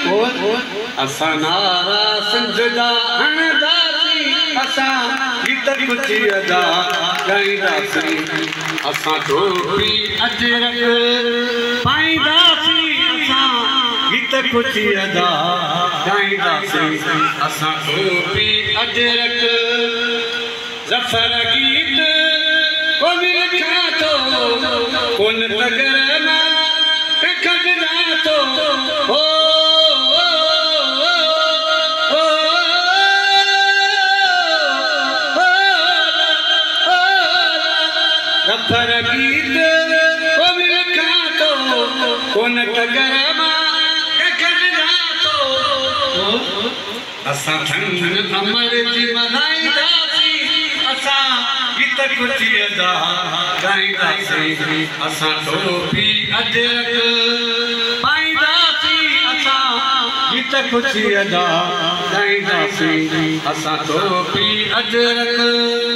اسان نعرا سنڌ جا هڻنداسين، اسان گيت خوشيءَ جا ڳائينداسين. اسان ٽوپي اجرڪ پائينداسين، اسان گيت خوشيءَ جا ڳائينداسين. اسان ٽوپي اجرڪ. ظفر گيت ڪونه لکان ٿو، ڪونه تگر مان ڪنهن کان ڊڄان ٿو. هو ظفر گيت ڪونه لکان ٿو، ڪونه تگر مان ڪنهن کان ڊڄان ٿو. اسان ٿڃ امڙ جي ملهائينداسين، اسان گيت خوشيءَ جا ڳائينداسين. اسان ٽوپي اجرڪ پائينداسين، اسان گيت خوشيءَ جا ڳائينداسين. اسان ٽوپي اجرڪ.